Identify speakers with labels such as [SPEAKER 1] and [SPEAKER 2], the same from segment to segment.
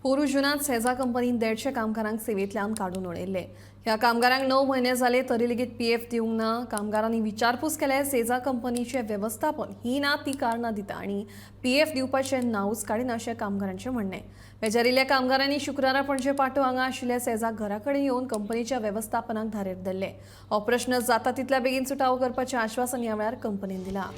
[SPEAKER 1] पोरू जुनांत सेझा कंपनीन 150 कामगारांक सेवेंतल्यान काडून उडयल्ले. ह्या कामगारांक 9 म्हयने जाले तरी लेगीत पीएफ दिवंक ना. कामगारांनी विचारपूस केल्यार सेझा कंपनीचें वेवस्थापन ही ना ती कारणां दिता आनी पीएफ दिवपाचें नांवूच काडिना अशें कामगारांचें म्हणणें. बेजारिल्ल्या कामगारांनी शुक्रारा पणजे पाटो हांगा आशिल्ल्या सेझा घरा कडेन येवन कंपनीच्या वेवस्थापनाक धारेर धरले. हो प्रश्न जाता तितल्या बेगीन सुटावो करपाचें आश्वासन ह्या वेळार कंपनीन दिलां.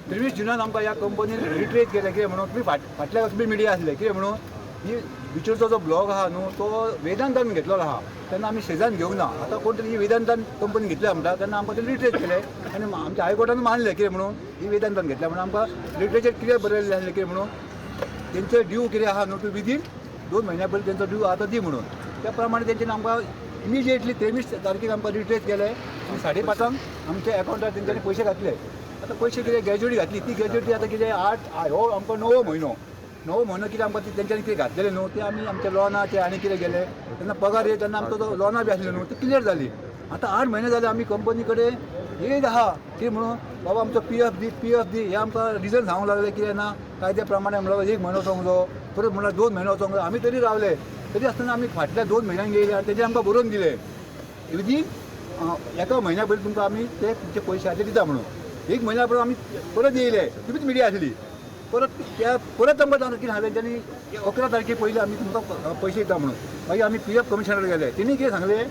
[SPEAKER 2] त्रेवीस जुनान आमकां ह्या कंपनीन रिट्रेस केलें. कितें म्हणून तुमी फाटल्या तुमी मिडिया आसले कितें म्हणून ही बिचोरचो जो ब्लॉग आहा न्हू तो वेदांतान घेतलेलो आहा, तेन्ना आमी सेजान घेवंक ना. आतां कोण तरी वेदांतान कंपनी घेतल्या म्हणटा तेन्ना आमकां ते रिट्रेस केले आनी आमच्या हायकोर्टान मानलें कितें म्हणून ही वेदांतान घेतल्या म्हणून आमकां लिटरेचर कितें बरयल्लें आसलें कितें म्हणून तेंचे ड्यू कितें आहा न्हू तूं विदीन 2 म्हयन्या पयलीं तेंचो ड्यू आतां दी म्हणून. त्या प्रमाणे तेंच्यानी आमकां इमिजिएटली 23 तारखेक आमकां रिट्रेस केले आनी 5:30 आमच्या एकावंटार तेंच्यांनी पयशे घातले. आतां पयशे कितें ग्रॅज्युएटी घातली ती ग्रॅज्युएटी आतां कितें 8 हो आमकां 9वो म्हयनो, 9वो म्हयनो कितें आमकां तेंच्यांनी कितें घातलेलें न्हू तें आमी आमच्या लोनाचे आनी कितें गेले तेन्ना पगार येता तेन्ना आमचो तो लोनां बी आसली न्हू ती क्लियर जाली. आतां 8 म्हयने जाले आमी कंपनी कडेन येयत आहा की म्हणून बाबा आमचो पी एफ दी, पी एफ दी. हें आमकां रिजन सांगूंक लागले कितें ना कायद्या प्रमाणे म्हणल्यार 1 म्हयनो वचोंक जायो, परत म्हणल्यार 2 म्हयनो वचोंक जायो. आमी तरी रावले, तरी आसतना आमी फाटल्या 2 म्हयन्यांक येयले आनी तेजेर आमकां बरोवन दिले विदीन 1 म्हयन्या पयलीं तुमकां आमी ते तुमचे पयशे आसा ते दिता म्हणून. 1 म्हयन्या पयलीं आमी परत येयले, तुमीच मिडिया आसली, परत त्या परत आमकां सांगता कितें सांगलें तेंच्यांनी 11 तारखे पयलीं आमी तुमकां पयशे दिता म्हणून. मागीर आमी पी एफ कमिशनर गेले, तेणी कितें सांगलें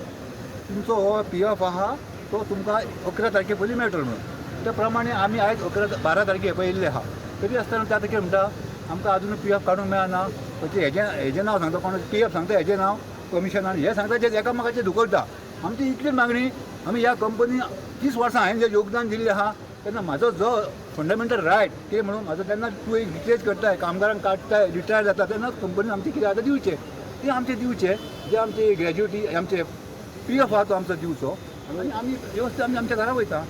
[SPEAKER 2] तुमचो हो पी एफ आहा तो तुमकां 11 तारखे पयलीं मेळटलो म्हणून. त्या प्रमाणे आमी आयज 12 तारखे पळय येयल्ले आहा, तरी आसतना ते आतां कितें म्हणटा आमकां आजून पी एफ काडूंक मेळना. पळय हेजें नांव सांगता कोण पी एफ सांगता हेजें नांव कमिशनान हें सांगता जें एकामेकाचें धुकलता. आमची इतली मागणी आमी ह्या कंपनी 30 वर्सां हांवें जें योगदान दिल्लें आहा तेन्ना म्हाजो जो फंडामेंटल रायट कितें म्हणून म्हाजो तेन्ना तूं एक रिट्रेस करताय, कामगारांक काडटाय, रिटायर जाता तेन्ना कंपनीन आमचें कितें आतां दिवचें तें आमचें दिवचें, जें आमचें ग्रॅज्युएटी आमचें पी एफ आहा तो आमचो दिवचो आनी आमी वेवस्थीत आमी आमच्या घरा वयता.